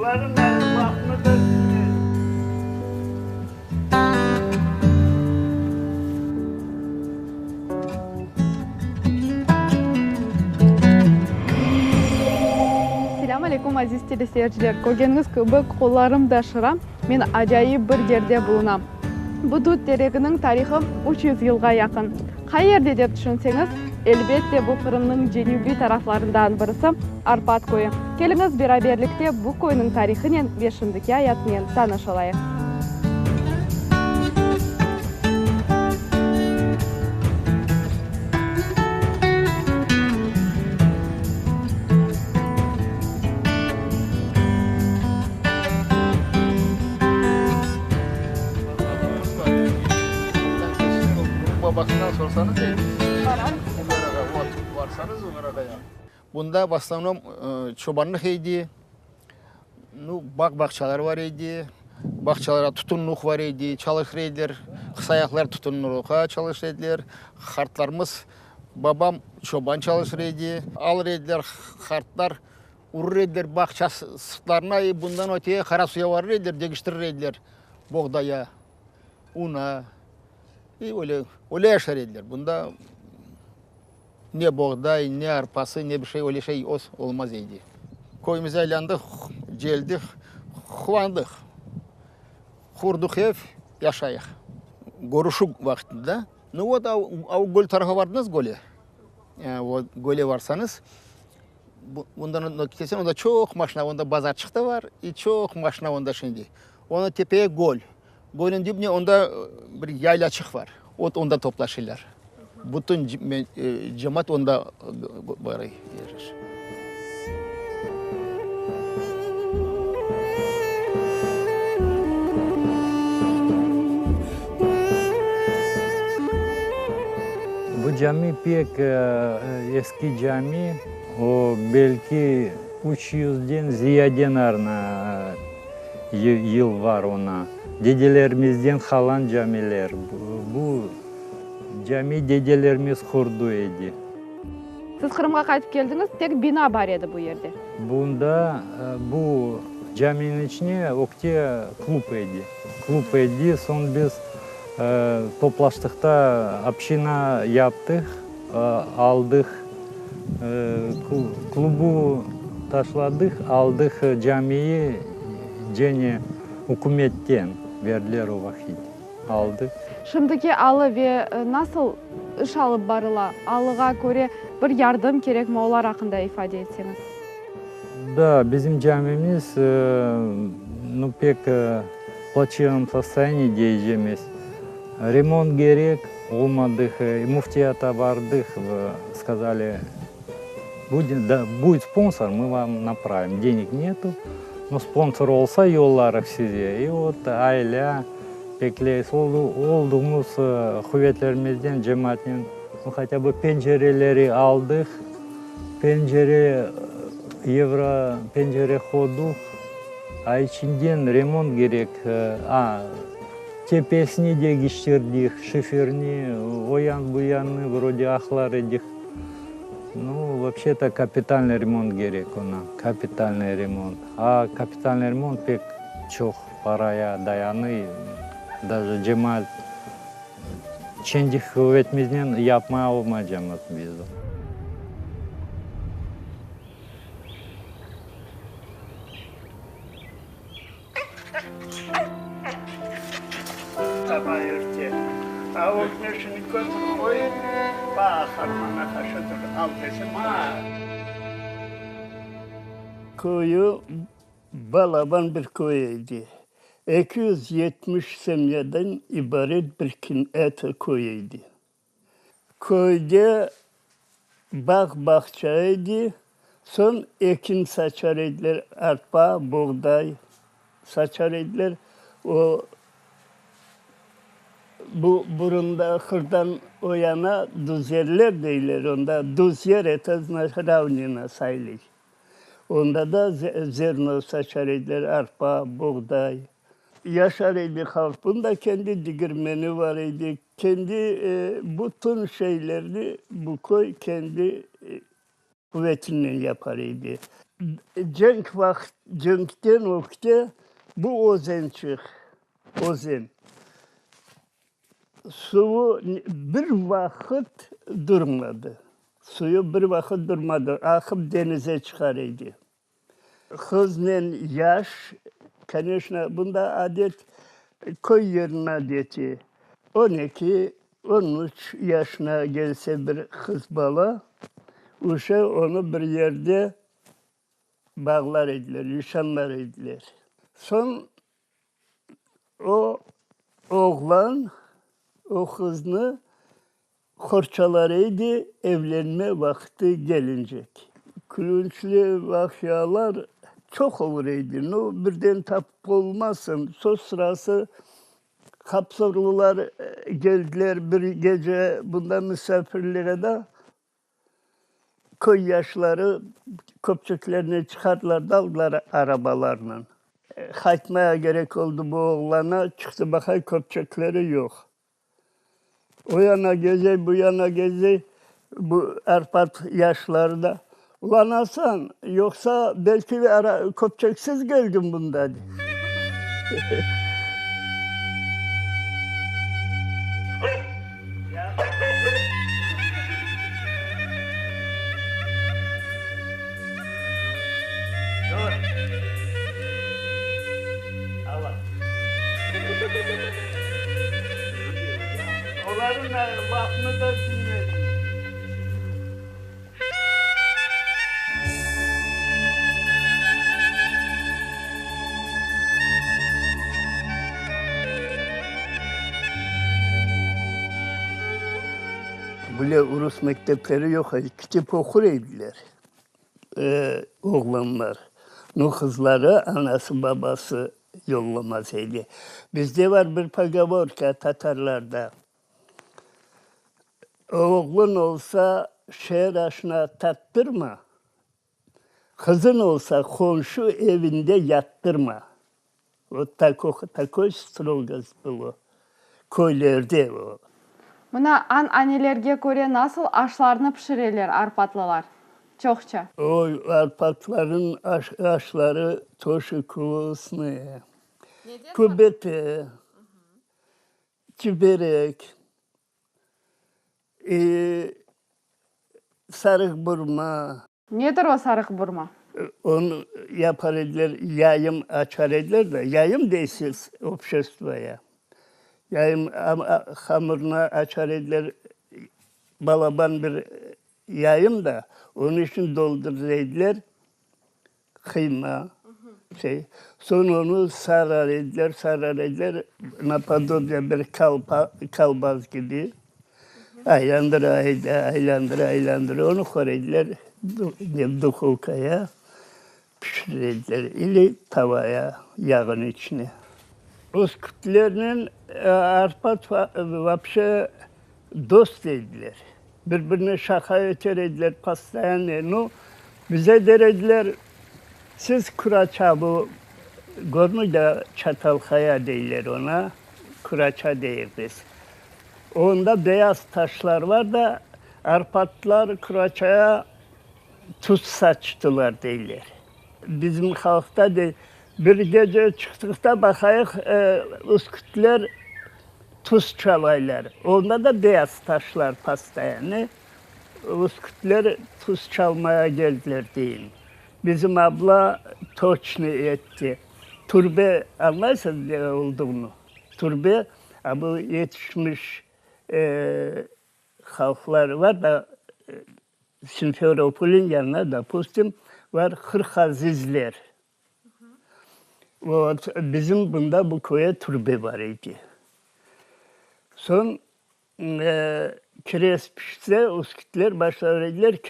Olarnıñ bahtını da tüzmez. Selâm aleyküm, aziz teleseyirciler! Körgeniñiz kibi, qollarım da şıra, men acayip bir yerde bulunam. Bu dut tereginiñ tarihı 300 yılğa yaqın. Qayerde dep tüşünseñiz, elbette bu Qırımnıñ cenübiy taraflarından birisi, Arpat köyü. Keliñiz beraberlikte bu köyniñ tarihınen ve şimdiki ayatınen tanış olayıq. Bunda v osnovnom çobanlıq edi, nu, bağ-bağçalar bar edi, bağçalarda tutunluq bar edi, çalışır ediler, qısayaqlar tutunluqqa çalışır ediler, qartlarımız, babam çoban çalışır edi, alır ediler qartlar, urur ediler bağça sırtlarına i bundan öteye Qarasuya varır ediler, degiştirir ediler boğdaya, una, i öyle, öyle yaşar ediler. Bunda Ne boğday, ne arpası, ne bir şey, öyle şey olmaz edi. Köyümizde aylandıq, celdik, quvandıq. Qurdıq ev, yaşayıq. Körüşüv vaqtında, nu vot, a göl tarafa bardıñız, göle? Vot, göle barsañız, bundan ketseñ, onda çoq maşina, onda bazarçıq da bar, i çoq maşina onda şimdi. Onıñ tepeye göl. Gölniñ dibine onda bir yaylaçıq bar. Ot onda toplaşırlar. Bütün cemaat onda bar. Bu cami pek eski cami, o belki üç yüzden ziyade narna yıl var ona. Dedelerimizden qalan camiler. Bu cami dedelerimiz qurdu edi. Siz Qırımğa qaytıp keldiñiz, tek bina bar edi bu yerde. Bunda, bu caminiñ içine ögte klub edi. Klub edi, soñ biz toplaştıq da obşina yaptıq, aldıq, klubu taşladıq, aldıq camiyi cene ükümetten berdiler o vaqıt, aldıq. Şimdiki alı ve nasıl iş alıp barıla, alığa köre bir yardım kerekmi, olar aqqında ifade etseñiz. Da, bizim camimiz, nu, pek plaçevnom sostoyaniyi deycemiz. Remont kerek, olmadı, müftiyata bardıq, skazali, будет sponsor, mı vam napravim, deñig netu, no sponsor olsa yollarıq size. I vot ailâ bekleymiz, olduğumuz quvetlerimizden cemaatnen, nu, hatâ bı pencereleri aldıq, pencere, yevro pencere qoduq, a içinden remont kerek, a, Tepesini degiştirdik, şiferni, o yan, bu yannı vrode aqlar edik. Nu, vobşe-to, kapitalnıy remont kerek oña, kapitalnıy remont. A kapitalnıy remont pek çoq paraya dayanıy, daje cemaat kendi quvetimiznen yapmay olmaycamız biz. Saba erte tavuq meşini kötür qoy, ba harmana haşıdır, al desem, a. Köyü balaban bir köy edi. 270 semyadan ibaret bir köy edi. Köyde bağ-bağça edi, soñ ekin saçar ediler, arpa, boğday saçar ediler. O, bu burunda qırdan o yana düz yerler deyler, onda düz yer, eto znaçit ravnina sayılır. Onda da zerno saçar ediler, arpa, boğday. Yaşar edi halq. Bunda kendi digirmeni bar edi, kendi bütün şeylerni bu köy kendi. Quvetinen yapar edi. Cenk vaqıt, cenkten ögte bu özençik, özen, suvu bir vaqıt durmadı. Suyu bir vaqıt durmadı, aqıp denize çıqar edi. Qıznen yaş, koneçno, bunda adet, köy yeriniñ adeti, 12, 13 yaşına gelse bir qız bala, uje onı bir yerde bağlar ediler, nişanlar ediler. Soñ o oğlan o qıznı Qorçalar edi evlenme vaqtı gelincek. Külünçli vaqialar çoq olur edi. Nu, birden tapıp olmazsıñ. Söz sırası, Qapsorlılar geldiler bir gece bunda misafirliğe da, köy yaşları köpçeklerine çıqardılar da aldılar arabalarnen. Qaytmaya kerek oldı bu oğlana, çıqtı baqay köpçekleri yoq. O yana gezey, bu yana gezey, bu Arpat yaşları da, Ulan Asan, yoqsa belki köpçeksiz keldiñ bunda? dey. Olarnıñ lafını da diñledim. Bile rus mektepleri yoq edi, kitap oqur ediler. Oğlanlar, nu qızları anası babası yollamaz edi. Bizde var bir pogovorka tatarlarda, Oğlun olsa şeer aşına tattırma, qızın olsa qonşu evinde yattırma. Vot takoy strogost bylo köylerde o. Mına an-anelerge köre nasıl aşlarnı pişireler arpatlılar çoqça? Oy, arpatlarnıñ aşları toşi vkusnıye. Kübete, çiberek, sarıq burma. Nedir o sarıq burma? Onı yapar ediler, yayım açar ediler de, yayım deysiz obşestvoya. Yayım hamırnı açar ediler, balaban bir yayım da, onıñ içün doldurır ediler qıyma, şey. Soñ onı sarar ediler, sarar ediler, napodobiye bir kolbas kibi. Aylandıra, aylandıra, aylandıra, onı qoyar ediler duhovkaya, pişirir ediler, ili tavaya, yağnıñ içine. Üskütlernen Arpat vapşe dost ediler. Bir-birine şaqa eter ediler postoyanno. Nu, bize der ediler, siz kuraça bu, görmüy da Çatalqaya deyler ona, kuraça deyik biz. Onda beyaz taşlar var da, Arpatlar Kuraçaya tuz saçtılar deyler. Bizim halqta dey, bir gece çıqtıq da baqayıq, üskütler tuz çalaylar. Onda da beyaz taşlar postoyanno. Üskütler tuz çalmaya geldiler deyin. Bizim abla toçno etti. Türbe, añlaysız ne olduğunu? Türbe, a bu yetişmiş halqlar var da, Simferopolniñ yanında, dopustim, var Hırhazizler. Vot, bizim bunda bu köye türbe bar edi. Soñ kirez pişse, üskütler başlar ediler,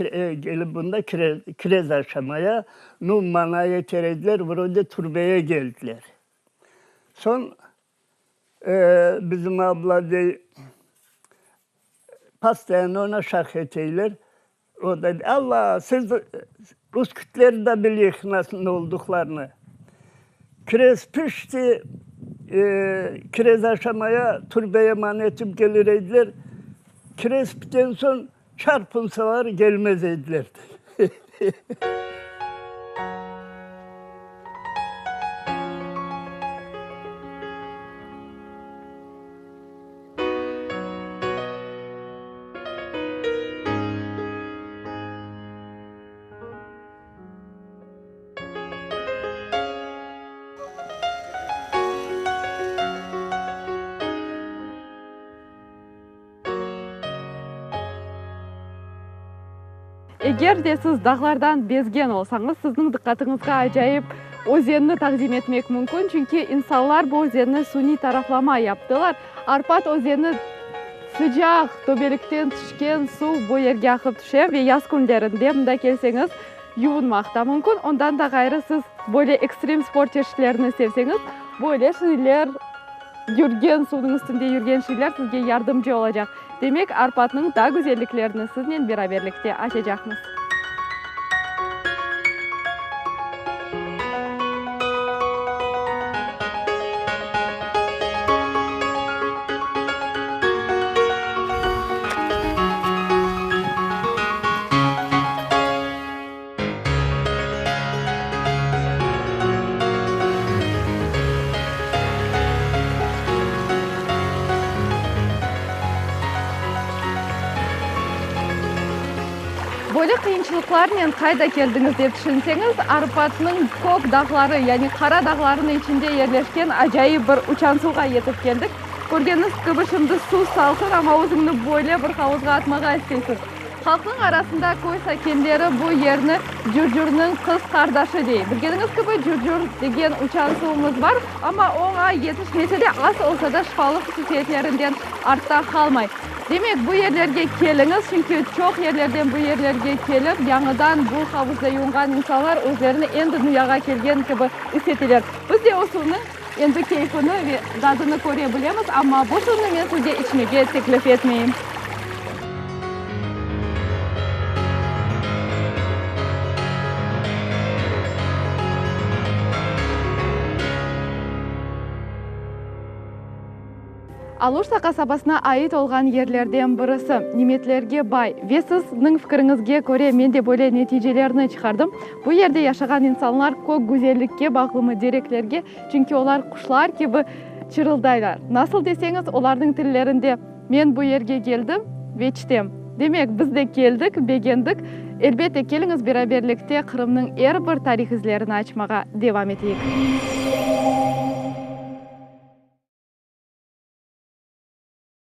kelip bunda kirez aşamaya, nu, mana eter ediler, vrode türbeye geldiler. Soñ bizim abla dey, postoyanno ona şah eteyler. O da dey, Alla, siz üskütler de bileyik nasıl olduqlarını. Kirez pişti, kirez aşamaya türbeye man etip kelir ediler. Kirez piten soñ çarpınsalar gelmez ediler, dey. Eger de siz dağlardan bezgen olsañız, sizniñ diqqatıñızğa acayip özenni taqdim etmek mümkün, çünki insanlar bu özenni suniy taraflama yaptılar. Arpat özeni sıcaq töbelikten tüşken suv bu yerge aqıp tüşe ve yaz künlerinde mında kelseñiz, yuvunmaq da mümkün. Ondan da ğayrı, siz böyle ekstrem sport çeşitlerini sevseñiz, böyle şeyler, yürgen, suvnıñ üstünde yürgen şeyler sizge yardımcı olacaq. Demek, Arpatnıñ daa güzelliklerini siznen beraberlikte açacaqmız. Böyle qıyınçılıqlarnen qayda keldiñiz dep tüşünseñiz, Arpatnıñ kök dağları, yani Qara dağlarınıñ içinde yerleşken acayip bir uçansuvğa yetip keldik. Körgeniñiz kibi, şimdi suv salqın, amma özüñni böyle bir havuzğa atmağa isteysiñ. Halqnıñ arasında köy sakinleri bu yerni Cürcürniñ qız qardaşı dey. Bilgeniñiz kibi, Cürcür degen uçan suvumız bar, amma oña yetişmese de, az olsa da şifalı hususiyetlerinden artta qalmay. Demek, bu yerlerge keliñiz, çünki çoq yerlerden bu yerlerge kelip, yañıdan bu havuzda yuvunğan insanlar özlerini endi dünyağa kelgen kibi is eteler. Biz de o suvnıñ endi keyfini ve dadını köre bilemiz, amma bu suvnı men sizge içmege teklif etmeyim. Aluşta qasabasına ait olğan yerlerden birisi, nimetlerge bay ve sizniñ fikiriñizge köre men de böyle neticelerni çıqardım, bu yerde yaşağan insanlar kök güzellikke bağlımı, dereklerge, çünki olar quşlar kibi çırıldaylar. Nasıl deseñiz, olarnıñ tillerinde, Men bu yerge keldim ve çtem. Demek, biz de keldik, begendik. Elbette, keliñiz beraberlikte Qırımnıñ er bir tarih izlerini açmağa devam eteyik.